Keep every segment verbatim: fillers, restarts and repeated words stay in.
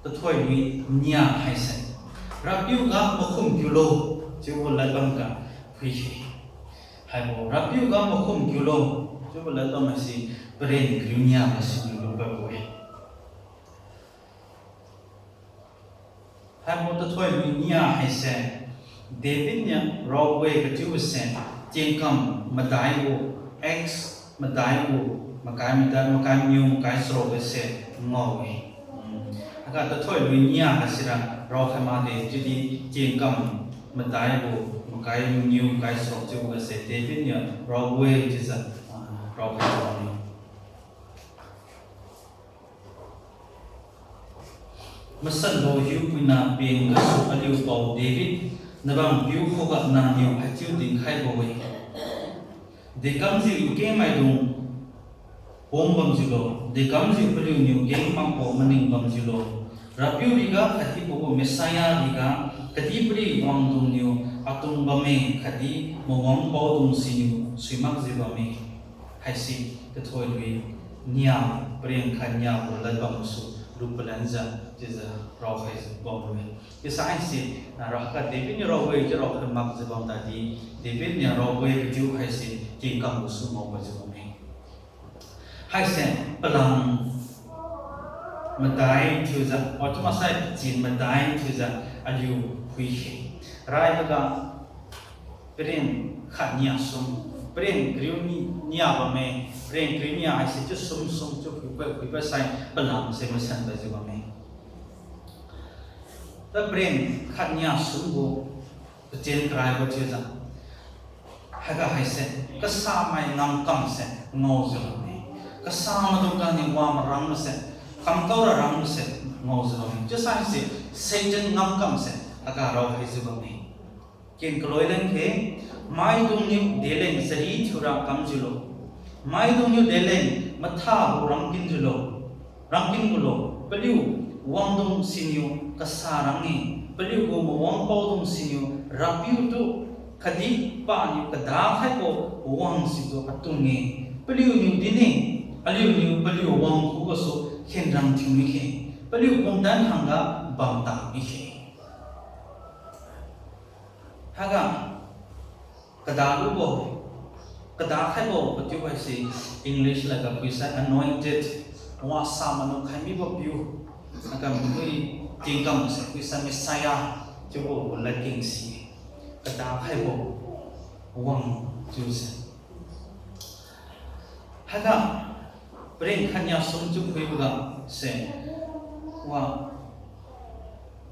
Tathoilui nia haise, Rapiu ga makhum kiulo, chiubo ladbam ga phuikhe. Haibo Rapiu ga makhum kiulo, chiubo ladbam haise paren kariu nia ga siniu lupad bo-e. Haibo tathoilui nia haise, David niu raobo-e kachiubose, tiengkam madaibo, Acts madaibo, makai madai, makai maniu, makai charuk gase ngao-e. Haiga tathoilui nia haisira raokhai makde, chiudi tiengkam madaibo, makai maniu, makai charuk chiubo gase David niu raobo-e chiujiu, ah, raokhai makde. Masanbo hiupuina peng gasu aliu pao David, nabampiu khuga nangniu haichiu dinkhaibo-e. Dekamjiu kengmaidung pong bamjiulo, dekamjiu paliuniu keng makbo maning bamjiulo. Rapiu riga khatdi pagu Messiah riga kadihpiri wangdungniu atung bamme khatdi mawang paodung siniu suimakjiu bamme. Haise tathoilui nia, paren khat niabo ladbam gasu lupalanjiu chiujiu raokhaijiu bambo-e. Chiusai haise, ah, raoga David niu raobo-e chiu raokhai makjiu bam tadi, David niu raobo-e kachiu haise tiengkam gasu maobojiu bamme. Haise palam madai thiujiu, o chiumaksai pachin madai thiujiu aliu phuikhe. Raiboga paren khat nia sum, paren kariu ni, nia bamme, paren kariu nia haise chiu sum sum chiu phuipad phuipad sai palamse masanpadjiu bamme. Ta paren khat nia sum gu pachin karaibo thiujiu, haiga haise kasamai ngamkamse ngaojiu bamme. Kasa maidung kangniu wa marangse, kamkaora rangse ngaojiu bamme. Chiusai haise Satan ngamkamse haiga raokhaijiu bamme. Ken kaloi leng khe, maidungniu deleng chari thiura kamjiulo. Maidungniu deleng mathabo rangkinjiulo, rangkin gulo. Paliu wangdung siniu kasa rang-e, paliugu mawang paodung siniu Rapiutu khatdi paniu kadakhaibo wang situ atung-e. Paliuniu dinne, aliuniu paliu wang khugasu khenrang thiu mikhe, paliu pumtan hangga bamta mikhe. Haiga kadalubo, kadakhaibo patiu haise English ladga phuisai anointed, wasa manuk khai mibo piu. Haiga mui tingkam se phuisai Messiah chiubo gu ladkeng si-e. Kadakhaibo wang chiuse. Haiga paren khat nia sum chiu phuiboga se, wa,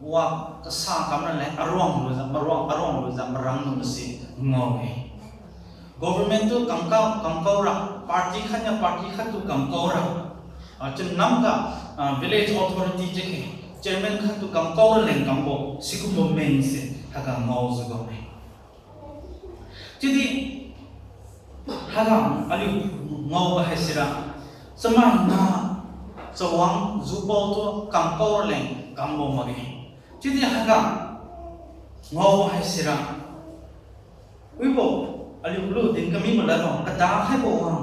wa kasa kamra leng aruang lujiu, maruang, aruang lujiu marang nuse ngao-e. Government tu kamkao, kamkaora, party khat niu party khat tu kamkaora, ah, chunamga, ah, village authority chiu khe, chairman khat tu kamkaora leng kambo sikumbo mengse haiga ngaojiu bamme. Chiudi haiga aliu ngaobo haisira, chamaina chawang jupao tu kamkaora leng kambo makge. Chiudi haiga ngaobo haisira, wibo aliu kalu din kamibo ladbam kadakhaibo wang,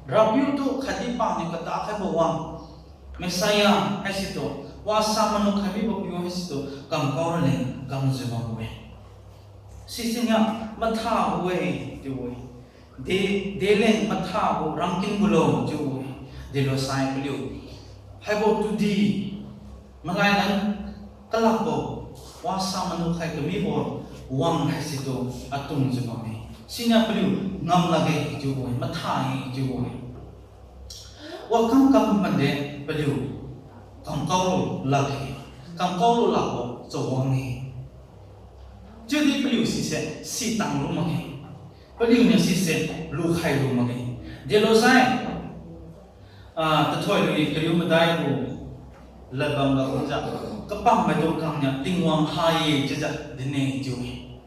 Rapiutu khatdi paniu kadakhaibo wang, Messiah haisitu, wasa manuk khai mibo piu haisitu kamkaora leng kamjiu bambo-e. Sisiniu mathabo-e chiu-e. De, deleng mathabo rangkin gulo chiu-e. Delosai paliu haibo tudi malai lan kalakbo, wasa manuk khai kamibo wang haisitu atungjiu bamme. Siniu paliu ngam lakge chiu-e, matha-e chiu-e. Wakam kam mande paliu kamkao lakge, kamkao lakbo chawang-e. Chiudi paliu sise sitang lu makge. Paliuniu sise lukhai lu makge. Delosai, ah, tathoilui kariu madai gu ladbam ga kumjiu, kapam maidung khangniu Tingwang ha-e chiujiu dinne chiu-e.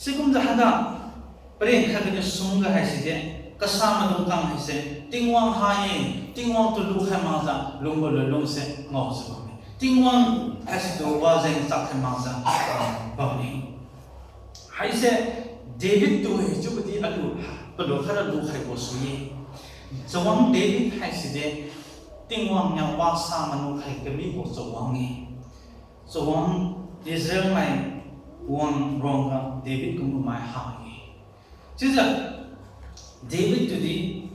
Sikumjiu haiga paren khat ganiu sumga haiside, kasa maidung khang haise Tingwang ha-e, Tingwang tu lukhai makjiu lungbo lunlungse ngaojiu bamme. Tingwang haisitu wajeng chakkhai makjiu, ah, bamme. Haise David tu-e chiubodi aliu palo khaira lukhaibo sui-e. Chawang David haiside, Tingwang niu wasa manuk hai kamibo chawang-e. Chawang Israel mai wang ruangga David kumbo mai ha-e. Chiujiu David tudi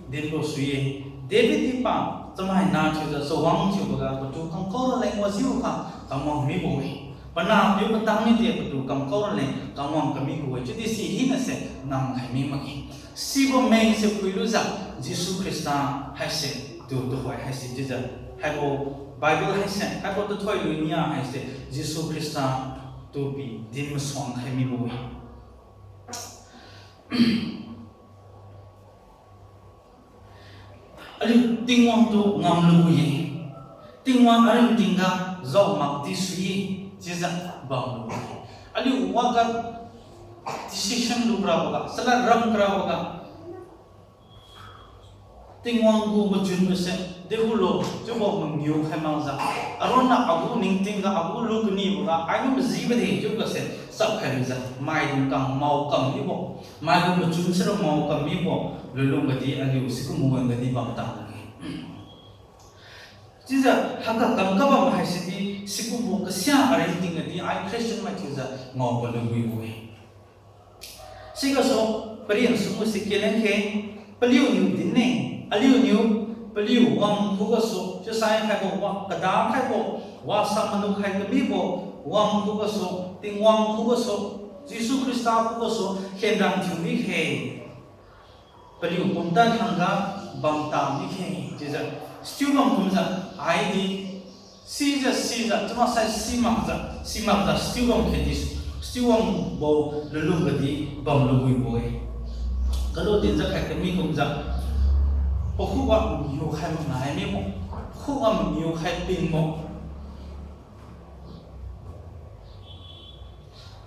dinbo sui-e. David di pa chamaina thiujiu chawang thiuboga patu kamkao raleng wajiukha kamwang mibo-e. Panahpiu patang mide patu kamkao raleng kamwang kamibo-e. Chiudi si hinase namkhai mi makge. Sibo mengse phuilujiu Jesu Khrista haise tu tuhoi haise chiujiu haibo Bible haise, haibo tuhoi lunia haise Jesu Khrista tu pi din masuang khai mibo-e. Aliu Tingwang tu ngamlu-e. Tingwang aringtingga jaomakdi sui-e, chiujiu bamlu-e. Aliu waga decision lu karaboga, chalad ram karaboga, Tingwang gu machunbose degulo chiubo mangiu khai makjiu, aronna agu ningtingga agu lu kaniboga, ainiu majibo de chiubose chapkhai lujiu, maidung kang mao kam mibo, maigu machun sira mao kam mibo, lunlung gadi aliu sikumbo wan gadi bam tang-e. Chiujiu haiga kam kabam haisidi sikumbo kasia aringting gadi ai Christian mai thiujiu ngao palubuibo-e. Sigasu pariang sumbo si keleng khe, paliuniu din-e, aliuniu paliu wang khugasu, chiusai haibo wa kada khaibo, wasa manuk hai kamibo, wang khugasu, Tingwang khugasu, Jesu Khrista khugasu khenrang thiu mi khe. Paliu pumtan hangga bam ta mi khe chiujiu, sichiu bam kumjiu, aidi sijiu sijiu chiumaksai simakjiu simakjiu sichiu bam khedi, sichiu bambo lunlung gadi bamlubuibo-e. Kalu dinjiu khai kami kumjiu, pakhuga mangiu khai mangai mibo, pakhuga mangiu khai pingbo.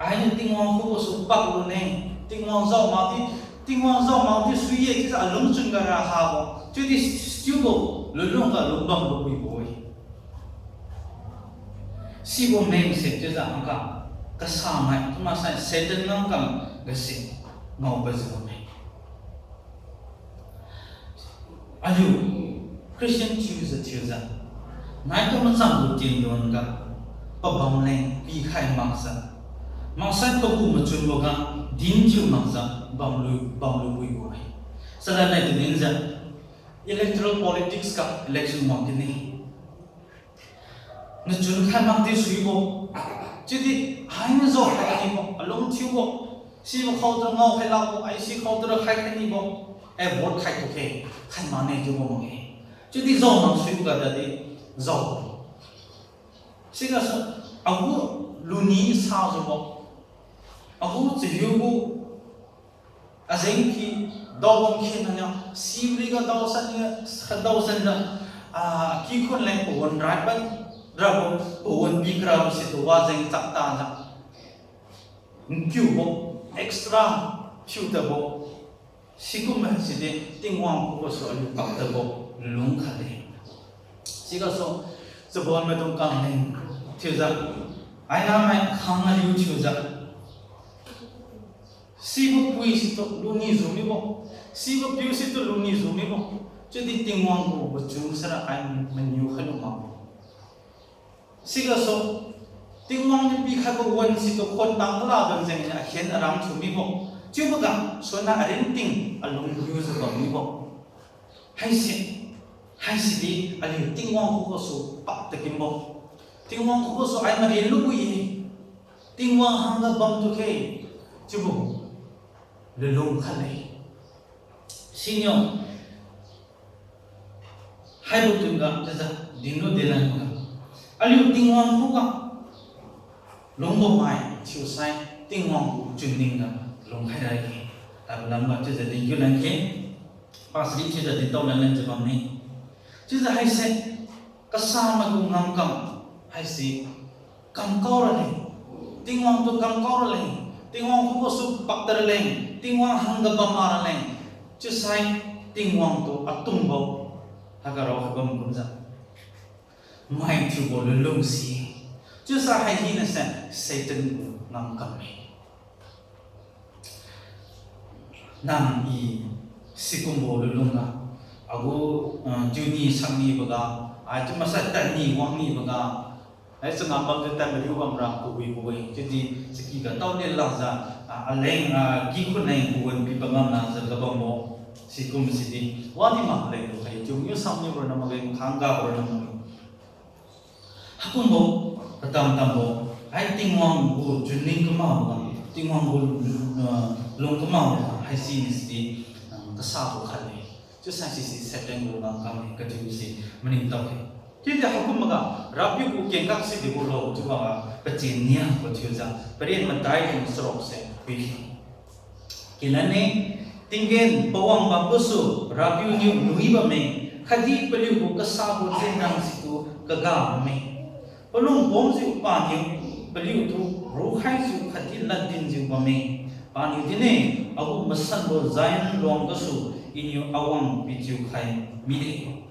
Ainiu Tingwang khugasu paklune, Tingwang jaomakdi, Tingwang jaomakdi sui-e chiujiu alungchun gara habo chiudi sichiubo lunlung ga lungbam lubuibo-e. Sibo mengse chiujiu hangga kasamai chiumaksai Satan ngamkam gase ngao pajiu bamme. Aliu Christian thiujiu thiujiu, nai kamachang gu tinron ga pabam leng pikhai makjiu, maksai pagu machunboga din thiu makjiu bamlu bamlubuibo-e. Chalad nai tu dinjiu electoral politics ga election wang kini. Nachun khai makdi suibo, chiudi hainiu jao khai kanibo alung thiubo, sibo khaotu ngao khai lakbo, ai si khaotu ra khai kanibo, ai vote khai tu khe, khai makne chiubo makge. Chiudi jao mak suiboga tadi jao. Sigasu agu luni sajiubo, agu chahiubo ajeng ki daobam khe naniu, sibri ga daosan ga, daosan ga, ah, kikhun leng pawan rai pad rabo, pawan pikarabo situ wajeng chak tajiu nkiubo, extra phiu tadbo, sikum sidi Tingwang khugasu aliu pak tadbo lung khat-e. Sigasu chabon maidung kang leng thiujiu, aina mai khang aliu thiujiu, sibo pui situ luni ju mibo, sibo piu situ luni ju mibo, chiudi Tingwang gu pachun sara ai maniu khai lu makbo. Sigasu Tingwang niu pikhaibo wan situ khon tang kala ban jengniu akhen aram thiu mibo, chiuboga suna aringting alung liujiu bam mibo. Haise, haisidi aliu Tingwang khugasu pak tadkinbo, Tingwang khugasu ai mari lubo-e, Tingwang hangga bam tu khe, chiubo lunlung khat-e. Siniu haibo tingga chiujiu dinlu dilan ga, aliu Tingwang khuga lungbo mai thiusai Tingwang gu chunning ga lungkhai ra-e. Haibo lamga chiujiu dinkiu lan khe, pasri thiujiu dintao lan lanjiu bamme. Chiujiu haise, kasamai gu ngamkam haise kamkao raleng, Tingwang tu kamkao raleng, Tingwang khugasu pak tad raleng, Tingwang hangga bam ma raleng, chiusai Tingwang tu atungbo, haiga rao khat bam kumjiu, mai thiubo lunlung si. Chiusai hai hinase Satan gu ngamkam-e. Nang i sikumbo lunlung ga, agu, ah, chiuni sangniboga, Haichiu masa tadni wangniboga, hai changam bamjiu tadmariu bamra kawibo-e. Chiudi chaky ga tao lenlakjiu, ah, aleng, ah, kikhun leng pawan pi bam ngamlajiu kabambo. Sikum sidi wadi mak leng lukhai chiu niu samniu ronna makge, makhang gabo ronna makge. Haikumbo, katam tambo, hai Tingwang gu chunning kamakboga, Tingwang gu, ah, lung kamakboga, haisi nisidi, ah, kasabo khat-e. Chiusai sisi Satan gu ngamkam-e kachiubo si maningtao-e. Chiudi haikumboga, Rapiu gu kengkak si degu lo chiuboga, pachin niabo chiujiu, paren madai leng charuk se phui-e. Kilanne, tinggen pawang bambosu Rapiu niu nui bamme, khatdi paliugu kasabo chennang situ kaga bamme. Palung pomjiu paniu paliutu rukhaijiu khatdi ladinjiu bamme. Paniu dinne, agu masanbo Zion luang gasu Iniu awang pichiu khai mide.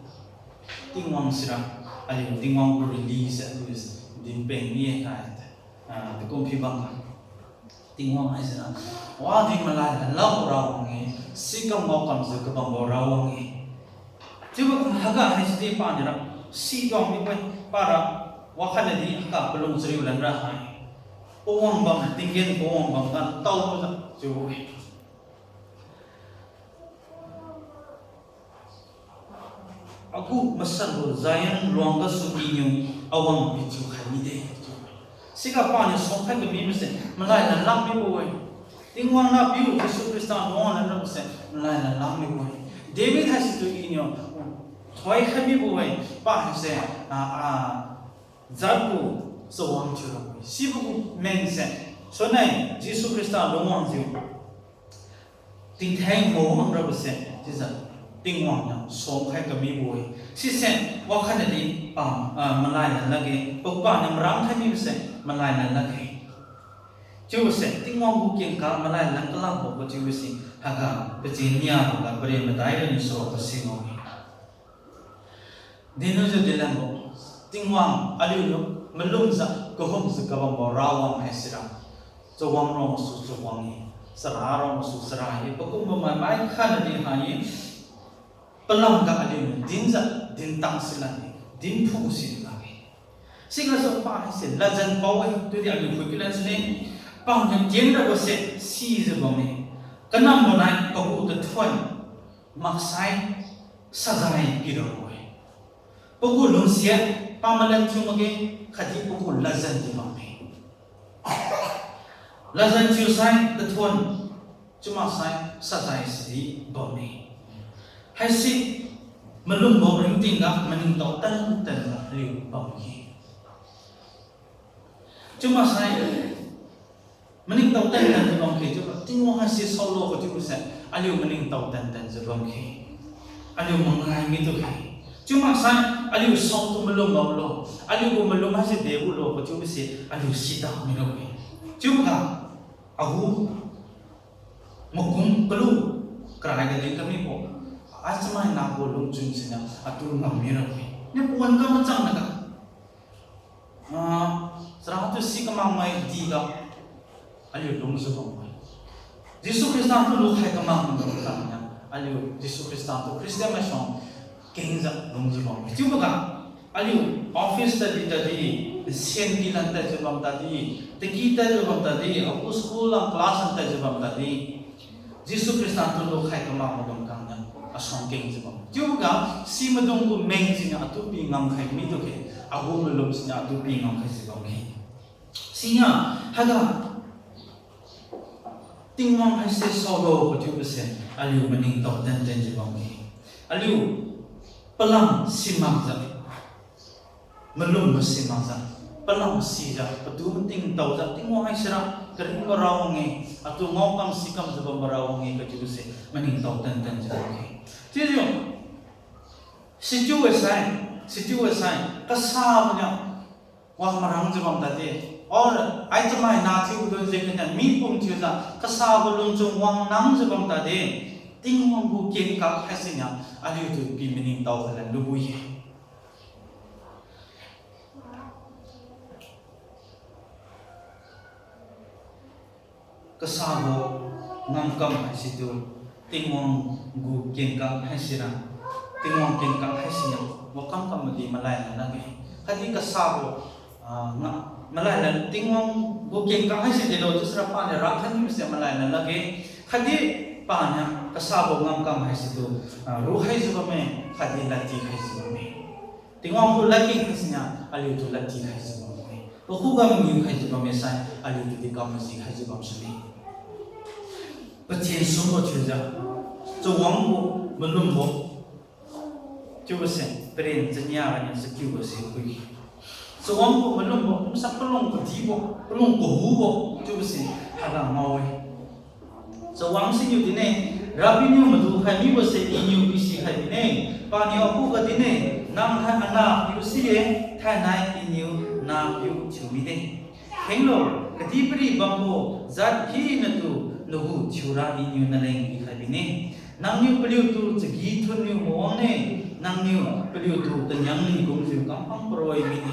Tingwang sira, aliu Tingwang gu release aliu dinpeng mi-e kai, ah, takum phi bamga. Tingwang haisira, wadi malai lanlakbo Rawang-e, sikam ngaokamjiu kabambo Rawang-e. Chiubo haiga haisidi paniura, siduang mibo-e, para, wakhatnadi haiga palung chariu lanra hai. Pawang bam, tinggen pawang bamga taojiu chiu-e. Agu masanbo Zion luang gasu Iniu awang pichiu khai mide. Siga paniu suangkhai kami mase malai lanlak mibo-e. Tingwang Nahpiu Jesu Khrista luang lanlak mase malai lanlak mibo-e. David haisitu Iniu thoikhai mibo-e. Pa haise, ah, ah, jatgu chawang thiurabo-e. Sibo gu mengse, sunai Jesu Khrista lungwangjiu tingtheng mawang rabose chiujiu Tingwang niu suangkhai kamibo-e. Sise wakhatnadi pa, ah, malai lan lakge, pa paniu marangkhai mibose malai lan lakge. Chiubose Tingwang gu kengkak malai lan kalakbo kachiubo si haiga pachin niaboga paren madai raniu sura kasi ngao-e. Dinlujiu dilanbo, Tingwang aliuniu malumjiu kahumjiu kabambo Rawang haisira, chawang rongsu chawang-e, chara rongsu chara-e, pakumbo mai mai khatnadi hai-e, palamga aliuniu dinjiu dintang silan-e, dinphu si lakge. Sigasu pa haise ladjan pao-e, chiudi aliu phuikilan sine, paniu tien rabose sijiu bamme, kanambo nai pagu tathuon maksai sajai pirabo-e. Pagu lungsiat pamalan thiu makge, khatdi pagu ladjan di bamme. Ladjan thiusai tathuon, chiumaksai sajai sidi bamme. Haise malumbo ringtingga maningtao tantanjiu aliu bamkhe. Chiumaksai maningtao tantanjiu bamkhe chiubo, Tingwang haise saolo kachiubose aliu maningtao tantanjiu bamkhe. Aliu mangai mitukhe. Chiumaksai aliu saotu malum bamlo, aliugu malum haise degu lo kachiubose aliu sida milo-e. Chiuboga agu makum kalu karaiga din kamibo, achamaina gu lungchun siniu atu ngam mirabo-e. Niu pawan kam machang naga, ah, chara tu si kamakmai diga aliu lungjiu bambo-e. Jesu Khrista tu lukhai kamakmai bam kangniu aliu Jesu Khrista tu Christian maisuang kengjiu lungjiu bambo-e. Chiuboga aliu office tadi tadi, sien kilan tadjiu bam tadi, taki tadjiu bam tadi, agu school lam class lam tadjiu bam tadi, Jesu Khrista tu lukhai kamakmai bam kangniu asuang kengjiu bam. Chiuboga simaidung gu meng siniu atu pi ngamkhai mitukhe, agu malum siniu atu pi ngamkhaijiu bamkhe. Siniu haiga Tingwang haise saolo kachiubose aliu maningtao tantanjiu bamkhe. Aliu palam simakjiu, malumbo simakjiu, palam sijiu, patu matingtaojiu, Tingwang haisira karingbo Rawang-e, atu ngaokam sikamjiu bambo Rawang-e kachiubose maningtao tantanjiu bamkhe. Chiujiu situ-e sai, situ-e sai, kasabo niu wang marangjiu bam tadi, or ai chamaina thiubo dun jengniu mi pum thiujiu kasabo lungchun wang nangjiu bam tadi, Tingwang gu kengkak haisiniu aliutu pi maningtao khalan lubo-e. Kasabo ngamkam haisitu Tingwang gu kengkak haisira, Tingwang kengkang haisiniu wakam kam madi malai lan lakge. Khatdi kasabo, ah, nga, malai lan Tingwang gu kengkang haise delo chiusira paniu rangkhai mibose malai lan lakge. Khatdi paniu kasabo ngamkam haisitu, ah, rukhaijiu bamme, khatdi ladtikhaijiu bamme. Tingwang gu ladkeng haisiniu aliutu ladtikhaijiu bamme. Pakhuga mangiu khaijiu bamme sai, aliutu di kam maji khaijiu bam sune. Patien sumbo thiujiu, chawangbo malumbo chiubose, paren chania ganiu chakiubose phui. Chawangbo malumbo, kumsa palung kadibo, palung kahubo chiubose, haiga ngao-e. Chawang siniu dinne, Rabbiniu madukhai mibose iniu pisikhai bine. Paniu akhuga dinne, nang hai anahpiu si-e, thainai iniu nahpiu thiu mide. Khenglo, kadihpiri bambo jat hinatu nagu thiura iniu naleng pikhai bine. Nangniu paliutu chagi thunniu mawang-e, nangniu paliutu taniang ling kumjiu kampang paroi mine.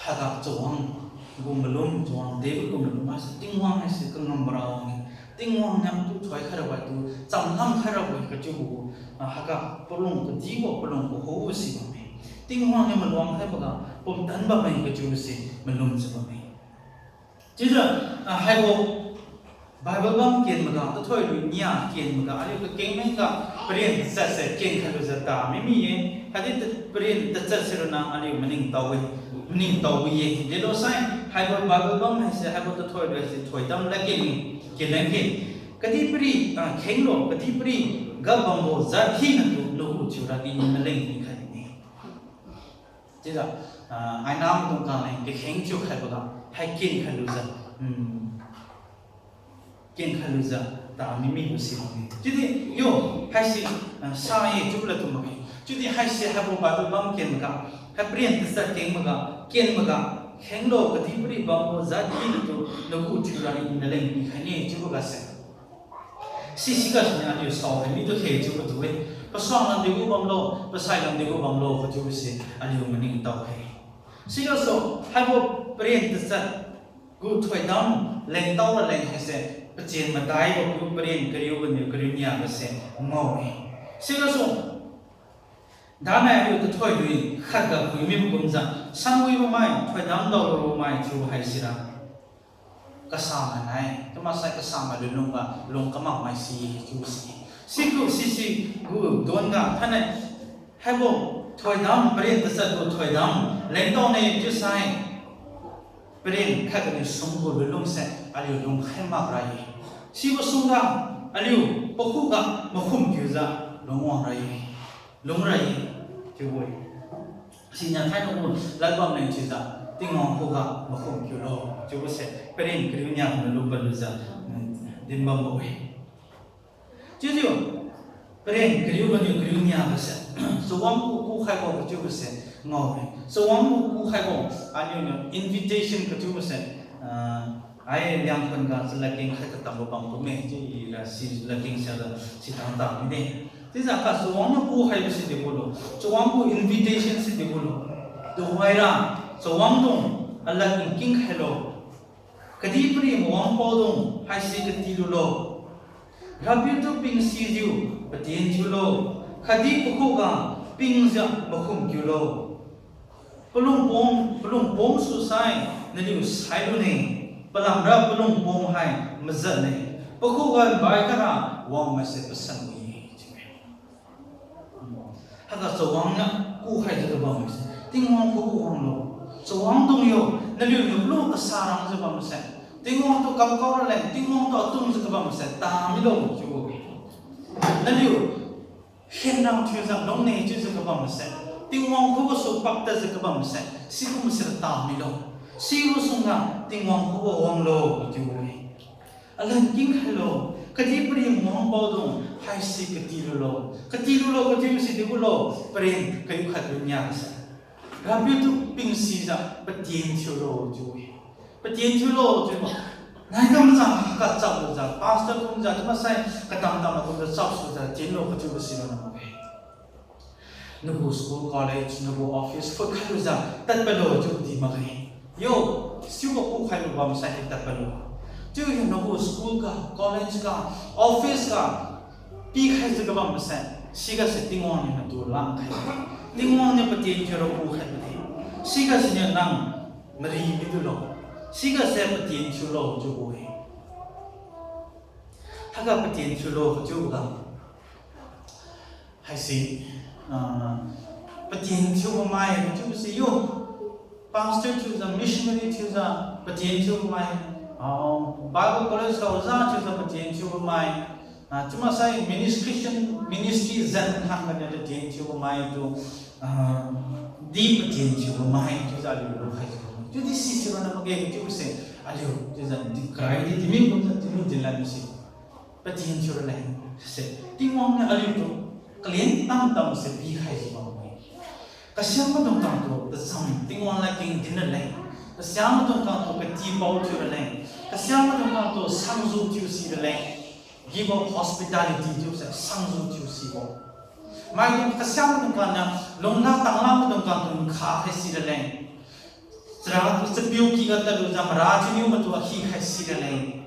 Haiga chawang gu malum, chawang degu gu malum haise Tingwang haise kangam marabo-e. Tingwang niu tu thoikhai rabo-e, tu chamlam khai rabo-e kachiubo, ah, haiga palung kadibo, palung kahubo si bamme. Tingwang niu maluang khaiboga pumtan bamme kachiubose malumjiu bamme. Chiujiu, ah, haibo Bible bam ken maga, tathoi lui nia ken maga, aliu kakeng mengga paren tachatse kenkhai lujiu ta mimi-e, khatdi ta-, paren tachat sirana aliu maningtao-e, maningtao wi-e. Delosai, haibo Bible bam haise, haibo tathoi lui haise thoidam ladkeng, kenleng ke. Kadihpiri, ah, khenglo, kadihpiri ga bambo jat hinatu nagu thiura iniu naleng pikhai bine. Chiujiu, ah, aina maidung kang leng kakheng thiukhaiboga, hai kenkhai lujiu, hmm, kenkhai lujiu ta mimibo si bamme. Chiudi, yo, haise, ah, sa-e chiubo latu makge. Chiudi haise haibo Bible bam ken maga, hai paren tachat keng maga, ken maga, khenglo kadihpiri bambo jat hinatu nagu thiura iniu naleng pikhaine chiuboga se. Sisi gasuniu aliu saokhai mitu khe chiubo tu-e. Pasuang lam degu bamlo, pasai lam degu bamlo kachiubose aliu maningtao khe. Sigasu haibo paren tachat gu thoidam lengtao raleng haise, pachien madaibo gu paren kariu ganiu kariu nia gase ngao-e. Sigasu danai aliu tathoi lui khatga phuimibo kumjiu, sanwibo mai, thoidam daolubamai chiubo haisira kasamai nai, chiumaksai kasamai lunlungga lung kamakmai si-e chiubo si. Situ sisi gu donga thainai, haibo thoidam paren tachat gu thoidam lengtao ne chiusai, paren khat ganiu sumgu lunlungse aliu lungkhai makra-e. Sibo sungga aliu pakhuga makhum kiujiu lungwang ra-e, lungra-e chiubo-e. Siniu thainai gu ladbam leng chiujiu, Tingwang khuga makhum kiulo chiubose paren kariu nia ganiu lupadlujiu, mm, dinbambo-e. Chiujiu paren kariu ganiu kariu nia gase chawang ku kukhaibo kachiubose ngao-e. Chawang ku kukhaibo, aliuniu invitation kachiubose, ah, ai Liangkhun ga chaladkeng khai katambo bam kumme, chiu ira si ladkeng siaga sitang ta mide. Chiujiu ka chawang niu kukhaibo si degu lo, chawang gu invitation si degu lo. Tuhoira, chawangdung, alad nkingkhailo. Kadihpiri mawangpaodung haise katilulo. Rapiu tu pingsijiu patien thiulo. Khatdi pakhuga pingjiu makhum kiulo. Palungpong, palungpong susai naliu sailune. Palamra palungpong hai majatne. Pakhuga nbai kara wangmaise pasan wi-e chiu-e. Haiga chawang niu kukhaijiu kabamse, Tingwang khuga wanglo. Chawangdung yo, naliuniu kalu kasarangjiu bamse, Tingwang tu kamkao raleng, Tingwang tu atungjiu kabamse tamilo chiu-e. Naliu khenrang thiujiu lungne chiujiu kabamse, Tingwang khugasu paktadjiu kabamse, sikumsira tamilo. Sibo sungga Tingwang khuga wanglo chiu-e. Alad nkingkhailo, kadihpiri mawangpaodung haise katilulo. Katilulo kachiu si degu lo, paren kariu khat riu nia se, Rapiu tu pingsijiu patien thiulo chiu-e. Patien thiulo chiubo, nai kamjiu kachaplujiu, pastor kumjiu chiumaksai katam tambo kumjiu chapsujiu tienlo kachiubo silo nang-e. Nagu school, college, nagu office phutkhailujiu tadpadlo chiudi makge. Yo, sibo kukhaibo bamsai tadpadlo. Chiuhi nagu school ga, college ga, office ga, pikhaijiu kabambo se, sigase Tingwang niu natu langkhai. Tingwang niu patien thiura kukhai bine. Sigase niu nang mari midulo. Sigase patien thiulo chiubo-e. Haiga patien thiulo chiuboga, haise, ah, patien thiubo mai chiubo se yo. Pastor thiujiu, missionary thiujiu, patien thiubo mai. Ah, Bible college ga oja thiujiu patien thiubo mai. Ah, chiumaksai minis-, Christian ministry zan khangga niu patien thiubo mai tu, ah, di patien thiubo mai chiujiu aliu lukhaijiu. Chiudi sisi ronna makge chiubo se, aliu chiujiu di karai di dimi kumjiu chiumi dinlan se. Patien thiu raleng se, Tingwang niu aliutu kalen tamtam se pikhaijiu bamme. Kasiamaidung khangtu tacham Tingwang ladkeng din raleng, kasiamaidung khangtu katipao thiu raleng, kasiamaidung khangtu sangjiu thiu si raleng, gift of hospitality chiubo se sangjiu thiu sibo. Maidung kasiamaidung khangniu lungla tangla maidung khangtu nkha khai si raleng, chara tu chapiu kyga tadlujiu mara chiniu matu akhi khai si raleng,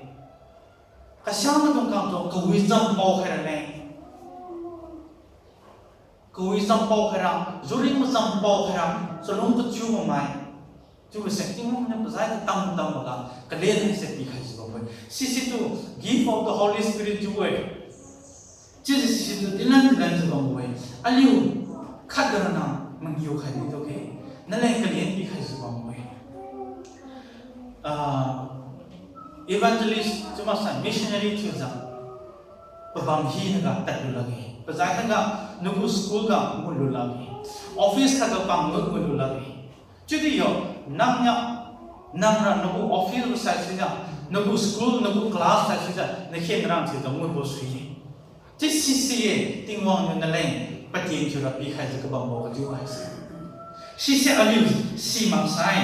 kasiamaidung khangtu kawi champao khai raleng, kawi champao khaira, juring machampao khaira, chalung kachiu bammai. Chiubo se Tingwang niu pazai tamtam boga kalen haise pikhaijiu bambo-e. Sisitu gift of the Holy Spirit chiubo-e. Chiujiu sisitu dinlan dinlanjiu bambo-e. Aliu khatga ronna mangiu khai midu khe, naleng kalen pikhaijiu bambo-e. Ah, evangelist chiumaksai missionary thiujiu pabam hinaga tadlu lakge. Pazai khatga nagu school ga ngulu lakge. Office khatga pang ngut ngulu lakge. Chiudi yo, nangniu, nangra nagu office gu saisuijiu, nagu school, nagu class saisuijiu nakhen rang thiujiu ngutbo sui-e. Chiu sisi-e, Tingwang niu naleng patien thiura pikhaijiu kabambo kachiu haise. Sise aliu simaksai,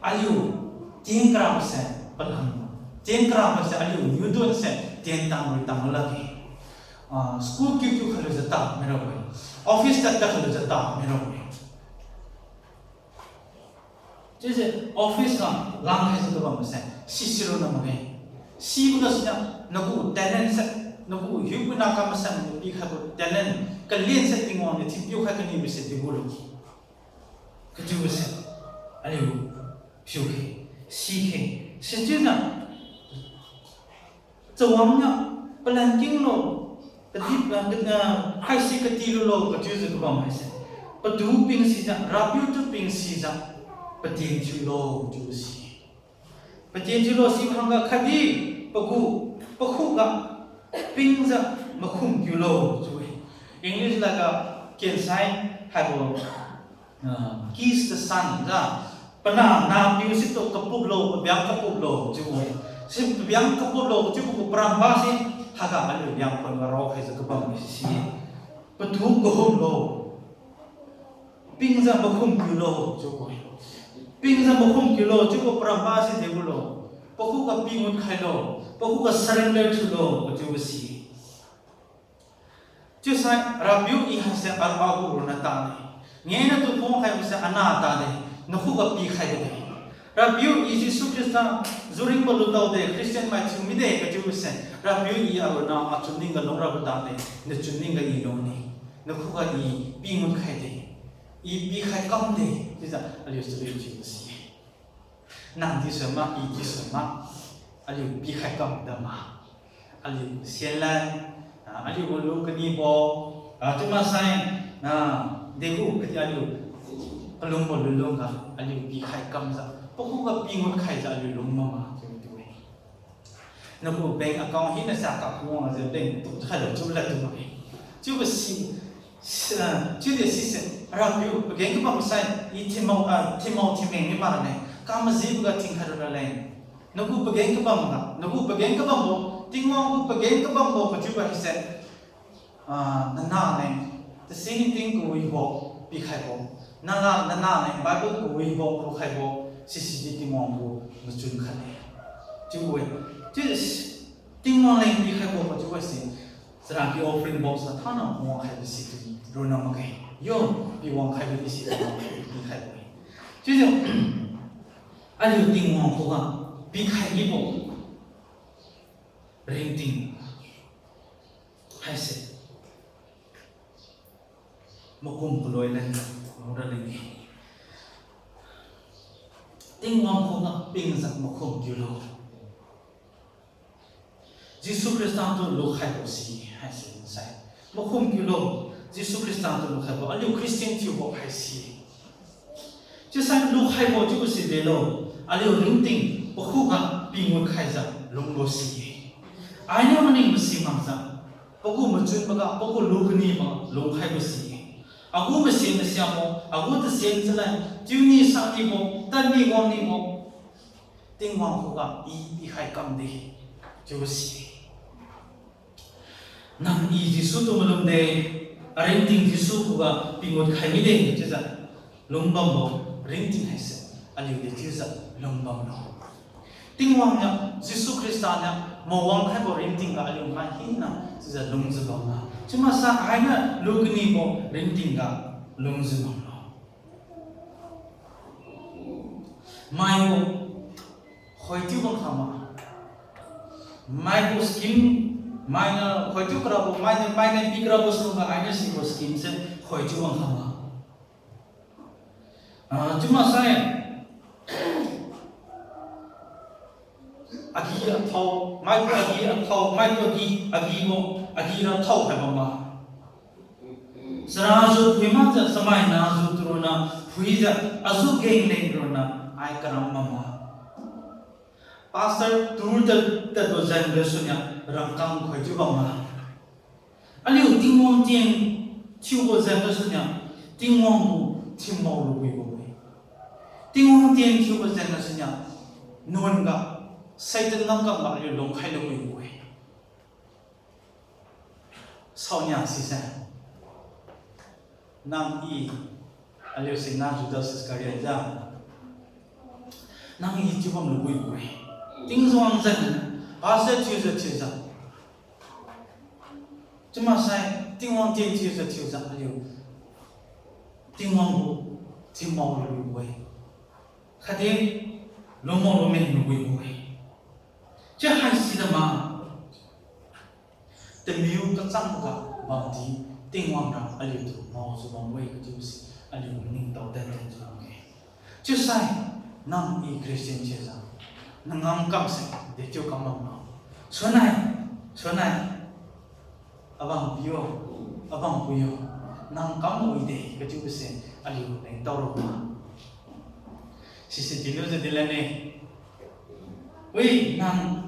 aliu tienkra mase palan, tienkra mase aliu niudunse tien tang lui tang lakge. Ah, school kiu kiu khalujiu ta mirabo-e. Office tad tad khalujiu ta mirabo-e. Chiujiu office ga langkhaijiu kabam mase sisi ronna makge. Sibo gasuniu nagu talent se, nagu hiupuina kam mase nagu pikhaibo talent, kalen se Tingwang niu thinpiu khai kanibo se degu lo. Kachiubo se aliu piukhe, sikhe, sichiuniu chawang niu palan kinglo, kadi, ah, kad-, ah, haisi katilulo kachiujiu kabam haise, patu ping sijiu, Rapiu tu ping sijiu, patien thiulo chiubo si. Patien thiulo si hangga khatdi pagu, pakhuga pingjiu makhum kiulo chiu-e. English laga kensai haibo, ah, kiss the son, ja, panah nahpiu situ kapuplo, pabiang kapuplo chiu-e. Si pabiang kapuplo chiubo gu paramba se, haiga aliu liangkhon ga raokhaijiu kabam si, patu kahumlo, pingjiu makhum kiulo chiu-e. Pingjiu makhum kiulo chiubo paramba se degulo, pakhuga pi ngut khailo, pakhuga surrender thiulo kachiubo si. Chiusai Rapiu, I haise agu ronna tade, ngenatu phungkhaibo se anah tade, nakhuga pikhai bide. Rapiu, I Jesu Khrista juringbo lutao de, Christian mai thiu mide kachiubo se, Rapiu, I aronna achunning ga lungrabo tade, nachunning ga I lung ne, nakhuga I pi ngut khaide, I pikhai kamde, chiujiu aliu chalui thiubo si. Nangdi sui ma, Idi sui ma, aliu pikhai kam dama, aliu sienlan, ah, aliu gu lu kanibo, ah, chiumaksai, ah, degu kadi aliu kalungbo lunlungga aliu pikhai kamjiu, pakhuga pi ngut khaijiu aliu lung mama chiu-e. Nagu bank account hina sa ka khuangjiu bank tu khailo chiu lad tu ma-e. Chiubo si, si, chiudi sise, Rapiu, pageng kabam sai, I thinmao, ah, thinmao thinmeng ni makne, kamajiboga thinkhai raleng. Nagu pageng kabamga, nagu pageng kabambo, Tingwang gu pageng kabambo kachiubo haise, ah, nanah leng tasing ting kawibo pikhaibo, nanah, nanah leng Bible kawibo lukhaibo, sisidi Tingwang gu machun khatne. Chiubo-e, chiu Tingwang leng pikhaibo kachiubo se, charaky offering box ga thaina wangkhaibo situ ronna makge. Yo, pi wangkhaibo di si pikhaibo-e. Chiujiu aliu Tingwang khuga pikhai mibo ringting haise, Makum kaloi leng, lung raleng-e. Tingwang khuga pingjiu makum kiulo. Jesu Khrista tu lukhaibo si haise sai. Makum kiulo, Jesu Khrista tu lukhaibo, aliu Christian thiubo haise. Chiusai lukhaibo chiubo si delo, aliu ringting pakhuga pingut khaijiu lungbo si-e. Ainiu maning masi makjiu, pagu machunboga, pagu lukanibo lungkhaibo si-e. Agu masen masiabo, agu tasen chalai, chiuni sanibo, tadni wangningbo, Tingwang khuga I pikhai kamde, chiubo si. Nang I Jesu tu malumde, aringting Jesu khuga pingut khai mide chiujiu lungbambo ringting haise, aliu dechiujiu lungbamlo. Tingwang niu, Jesu Khrista niu mawang khaibo ringtingga aliu mai hina chiujiu lungjiu bamlo. Chiumaksai ainiu lukanibo ringtingga lungjiu bamlo. Maigu khoitiu bam khama. Maigu scheme, mainiu khoitiu karabo, mainiu, mainiu pi karabo sungga ainiu sibo scheme se khoitiu bam khama. Ah, chiumaksai, agi athao, maigu agi athao, maigu agi, agibo, agi ra thao hai bamma. Charaju phui makjiu chamainaju turonna phuijiu, aju geng leng ronna ai karam bamma. Pastor tur tad, tadbo jeng gasuniu rangkang khoijiu bamma. Aliu Tingwang tien thiubo jeng gasuniu Tingwang gu thinmao lubuibo-e. Tingwang tien thiubo jeng gasuniu nuan ga, Satan ngam kamga aliu lungkhai lubuibo-e. Saoniu sise. Nang I, aliu singna Judas Iscariot ja. Nang I chiu bam lubuibo-e. Tingwang jeng, pastor thiujiu thiujiu. Chiumaksai Tingwang tien thiujiu thiujiu aliu Tingwang gu thinmao lubuibo-e. Khatdi lungmao lumen lubuibo-e. Chiu haisi dama. Tamiu kachangga bamdi Tingwang ra aliutu maojiu bambo-e kachiubo si aliu maningtao tantanjiu bamge. Chiusai nang I Christian thiujiu nangam kamse dechiu kam bamlo. Sunnai, sunnai, abang piu, abang piu, nang kam wide kachiubo se aliu lengtao rabo-e. Sise dilujiu dilanne. Wi, nang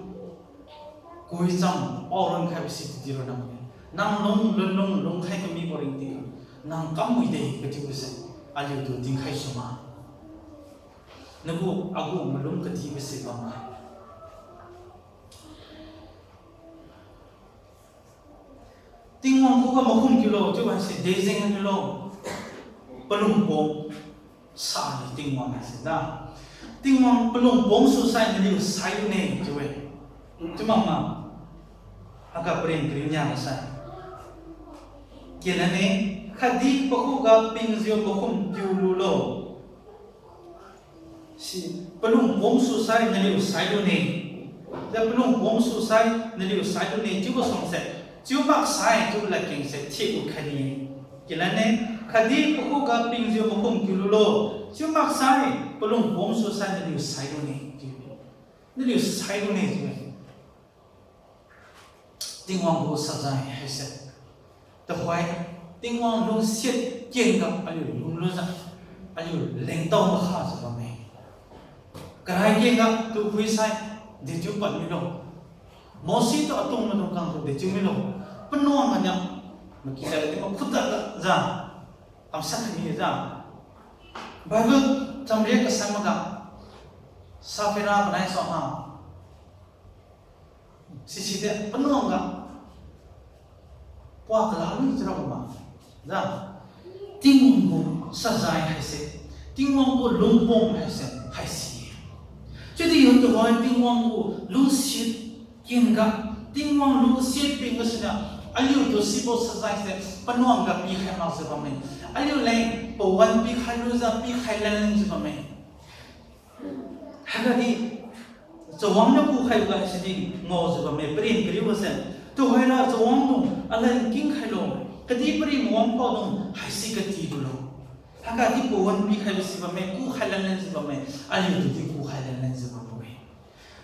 kuicham paoron khaibo si dilo nang. Nang lung, lunlung, lungkhai kamibo ringting. Nang kam wide kachiubo se aliutu dinkhai suma. Nagu agu malum katibo se bamma. Tingwang khuga makum kiulo chiu haise dejeng niulo. Palungpom sani Tingwang haise da. Tingwang palungpom susai naliu sailune chiu-e. Chiu makma. Aga paren kariu nia masai. Kenane, khatdi pakhuga pingjiu makum kiu lulo. Si palungpom susai naliu sailune. Chiujiu palungpom susai naliu sailune chiubo suangse, chiu maksai chiubo ladkengse thiu khai ni. Kilanne, khatdi pakhuga pingjiu makum kiu lulo. Chiu maksai palungpom susai naliu sailune chiu. Naliu sailune chiu-e. Tingwang gu sajai haise. Tuhoi, Tingwang lungsiat kenga aliu lunglujiu, aliu lengtao makhajiu bamme. Karai kenga tu phuisai, dechiu pad milo. Mose tu atung maidung khangtu dechiu milo. Panuang aniu, maki jai di makhut tadjiu, kamsak khainijiu. Bible chamriak kasang maga, Sapphira panai saoha. Siside panuangga pua kala lui chirabo ma. Jiu, Tingwang gu sajai haise, Tingwang gu lungpom haise, haise. Chiudi yun tuhoi Tingwang gu lungsiat kenga, Tingwang lungsiat peng gasuniu, aliutu sibo sajaise panuangga pikhai makjiu bamme. Aliu leng pawan pikhai lujiu pikhai lanjiu bamme. Haiga di, chawang niu kukhaibo ga sidi ngaojiu bamme, paren kariubo se. Tuhoira chawang tu, aleng kingkhailo. Kadihpiri mawang paodung haisi kati lulo. Haiga di pawan pikhaibo si bamme, kukhai lanlan jiu bamme, aliu tudi kukhai lanlan jiu bamme.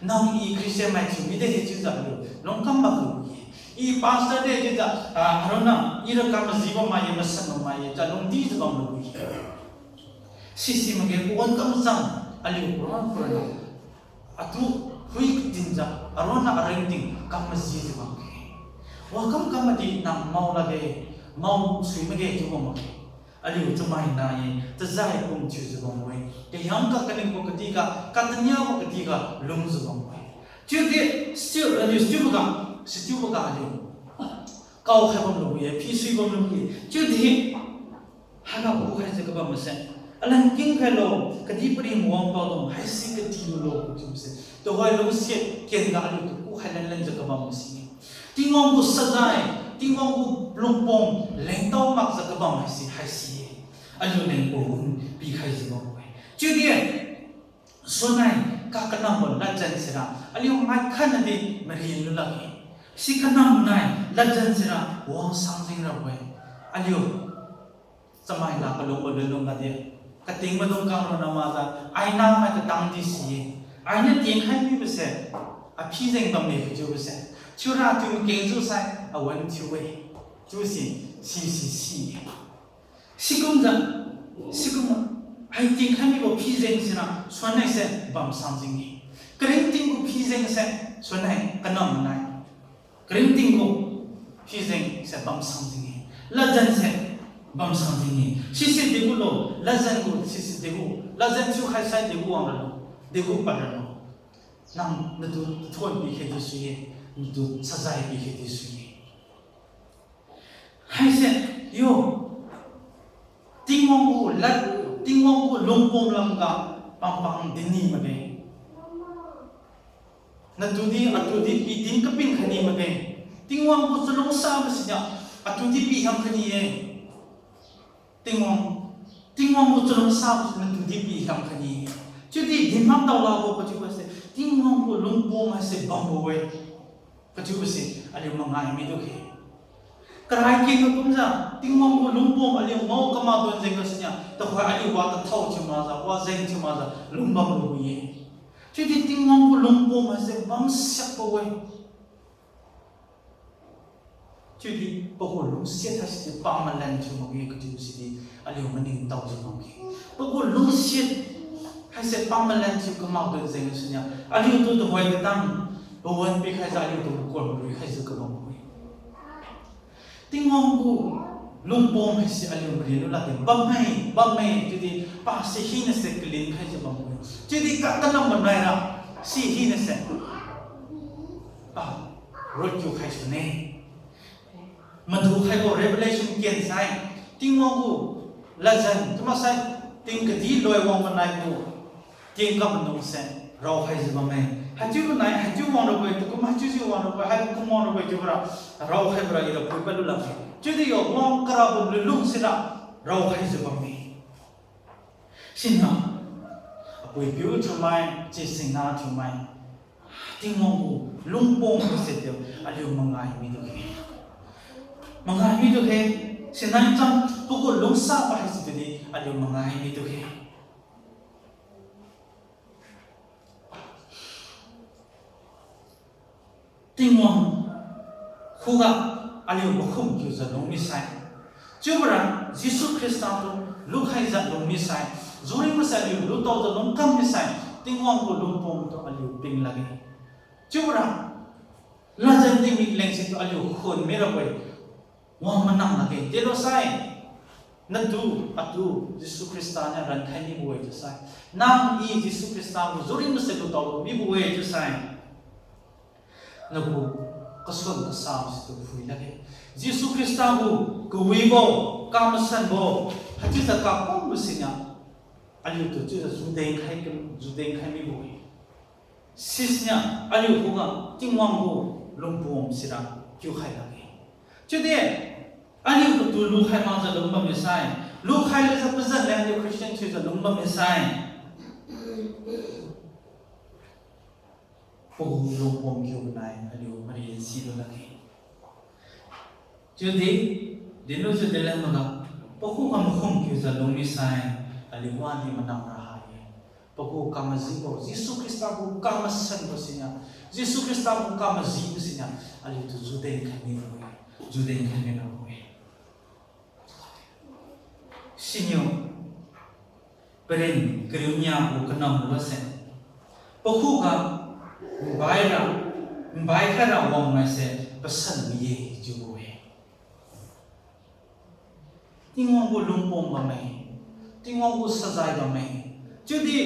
Nang i Christian mai thiu mide he chiujiu aliu lungkam bamlu-e. I pastor de chiujiu, ah, aronna ira kam majibo mai ye, masan bam mai ye, chiujiu lungdi jiu bamlu-e. Sisi makge pawan kamchang, aliu pawan pawan atu hui katinjiu, aronna aringting kam majijiu bamkhe. Wakam kam madi nang mao lakge, mao sui makge chiubo makge. Aliu chamai nai-e, tajai pum thiujiu bambo-e. Kayang ka kaningbo kadihga, kataniabo kadihga lungjiu bambo-e. Chiudi, still, aliu still ga, still ga aliu kaokhai bamlu-e, phisui bamlu-e. Chiudi, haiga kukhaijiu kabam mase, alan kingkhailo, kadihpiri mawang paodung haisi kati lulo chiubose, tuhoi lungsiat kenga aliutu kukhai lanlanjiu kabam mase. Tingwang gu sajai, Tingwang gu lungpom lengtao makjiu kabam haise, haise-e. Aliu leng pawan pikhaijiu bambo-e. Chiudi, sunnai kakanambo ladjan sira aliu maikhatnadi marinlu lakge. Si kanamnai ladjan sira wang sangjing rabo-e. Aliu chamai la kalungbo lunlung gadi, kating maidung kang ronna makjiu, aina mai katangdi si-e. Aina tingkhai mibose, aphi jeng bamme kachiubose, thiura thiu makeng jiusai awan thiu-e. Chiusi, sisi si-e. Sikumjiu, sikum, hai tingkhai mibo phi jeng sira suannaise bam sangjing-e. Karingting gu phi jeng se suannai kanamnai. Karingting gu phi jeng se bam sangjing-e. Ladjan se bam sangjing-e. Sisi degu lo, ladjan gu sisi degu, ladjan thiukhai sai degu wang ralo, degu pad ralo. Nang natu tathon pikhe di sui-e, natu sajai pikhe di sui-e. Haise, yo, Tingwang gu lad, Tingwang gu lungpom lamga pampang dinni makge. Natudi atudi pidin kapin khaini makge. Tingwang gu chalungsa masinia atudi pikham khaini-e. Tingwang, Tingwang gu chalungsa masi natudi pikham khaini-e. Chiudi dinmam daolabo kachiubose, Tingwang gu lungpom haise bambo-e. Kachiubose aliu mangai midu khe. Karai kengga kumjiu Tingwang gu lungpom aliu ngao kamadon jeng gasuniu tuhoi aliu wa kathao thiu makjiu, wa jeng thiu makjiu lungbam lu-e. Chiudi Tingwang gu lungpom haise bamsiakbo-e. Chiudi pagu lungsiat haisidi pamalan thiu makge kachiubo sidi aliu maningtaojiu bamkhe. Pagu lungsiat haise pamalan thiu kamakdon jeng gasuniu aliutu tuhoi katang pawan pikhaijiu aliutu makuan maruikhaijiu kabam-e. Tingwang gu lungpom haise aliu marinlu lakge, bamme, bamme, chiudi pase hinase kalinkhaijiu bam-e. Chiudi katanam manaira, si hinase pa, rot kiukhai sune. Madukhaibo Revelation ken sai, Tingwang gu ladjan chiumaksai, ting kadi loi wang manaibo tingkam manungse raokhaijiu bamme. Haichiubo nai, haichiu wang rabo-e, tukum haichiujiu wang rabo-e, haikum wang rabo-e chiubora, raokhaibo ra ira phuipad lu lakge. Chiudi yo wang karabo lunlung sira raokhaijiu bamme. Siniu, apui-apiu thiumai, chi singna thiumai, Tingwang gu lungpom haise chiu aliu mangai midu khe. Mangai midu khe, sinai cham pagu lungsabo haise chiudi aliu mangai midu khe. Tingwang khuga aliu makhum kiujiu lung misai, chiubora Jesu Khrista tu lukhaijiu lung misai, juring masai aliu lutaojiu lungkam misai, Tingwang gu lungpom tu aliu ping lakge. Chiubora ladjan tingmik lengse tu aliu khun mirabo-e, wang manang lakge. Delosai, natu, atu, Jesu Khrista niu rankhai mibo-e chiusai, nang i Jesu Khrista gu juring mase lutao mibo-e chiusai, nagu kasun kasabo situ phui lakge. Jesu Khrista gu kawibo, kamasanbo, haichiujiu kakumbo siniu aliutu chiujiu judeng khai, judeng khai mibo-e. Sisiniu aliu khuga Tingwang gu lungpom sira kiukhai lakge. Chiudi aliu patu lukhai makjiu lung bamme sai, lukhai lujiu pazan leng aliu Christian thiujiu lung bamme sai, pagu lungpom kiu nai aliu mari silu lakge. Chiudi Dinlujiu dinlan maga, pakhuga makhum kiujiu lung misai, aliu wadi manang ra ha-e. Pakhu kamajibo, Jesu Khrista gu kamasanbo siniu, Jesu Khrista gu kamajibo siniu, aliutu juden khai mira-e, juden khai mira-e. Siniu, parin kariu nia gu kanambo gase, pakhuga, nbaira, nbai khaira wangmaise pasan mi-e chiubo-e. Tingwang gu lungpom bamme, Tingwang gu sajai bamme, chiudi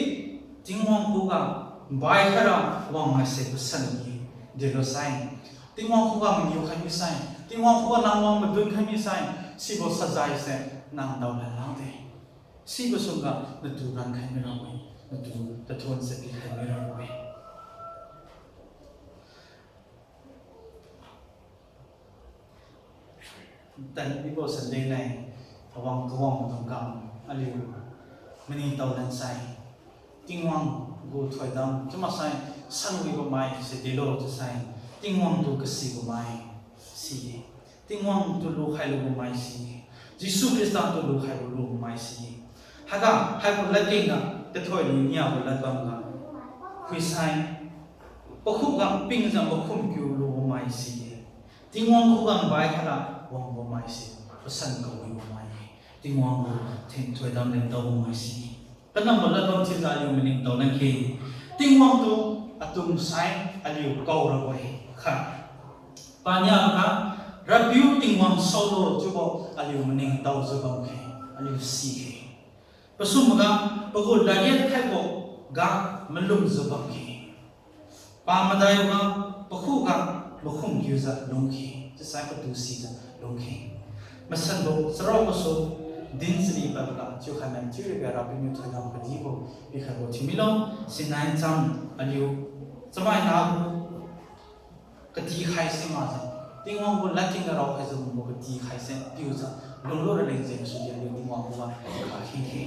Tingwang khuga nbai khaira wangmaise pasan mi-e, delo sai. Tingwang khuga mangiu khai misai, Tingwang khuga nang wang madun khai misai, sibo sajaise nang daolan lakde. Sibo sungga natu rankhai mira-e, natu tathon se pikhai mira-e. Tanibo Sunday nai, awang kawang maidung kam, aliu maningtao lansai, Tingwang gu thoidam chiu maksai, sanwibo maise delo chiusai, Tingwang tu kasibo mai si-e, Tingwang tu lukhai lubo mai si-e, Jesu Khrista tu lukhai lubo mai si-e. Haiga haibo ladkengga, tathoi lu niabo ladbamga, khuisai, pakhuga pingjiu makhum kiu lubo mai si-e, Tingwang khuga nbai khaira wangbo mai si, pasan kawibo mai-e, Tingwang gu thin thoidam lentaobo mai si-e. Kanambo ladbam chiujiu aliu maningtao lankhe, Tingwang tu atumsai aliu kaorabo-e kha. Paniaboga, RAPIU Tingwang saolo chiubo aliu maningtaojiu bamkhe, aliu sikhe. Pasumboga, pagu ladriat khaiboga malumjiu bamkhe. Pamadaiboga, pakhuga makhum kiujiu lungkhe, chiusai patu sijiu lungkhe. Masanbo charao gasu din chari padboga chiukhai man chiu riga RAPIU niu thoidam kadibo pikhaibo thiumilo, sinai cham aliu chamaina gu katikhai si makjiu, Tingwang gu ladkengga raokhaijiu bambo katikhai se piujiu lunglu raleng jeng sudi aliu Tingwang khuga kakhin khe.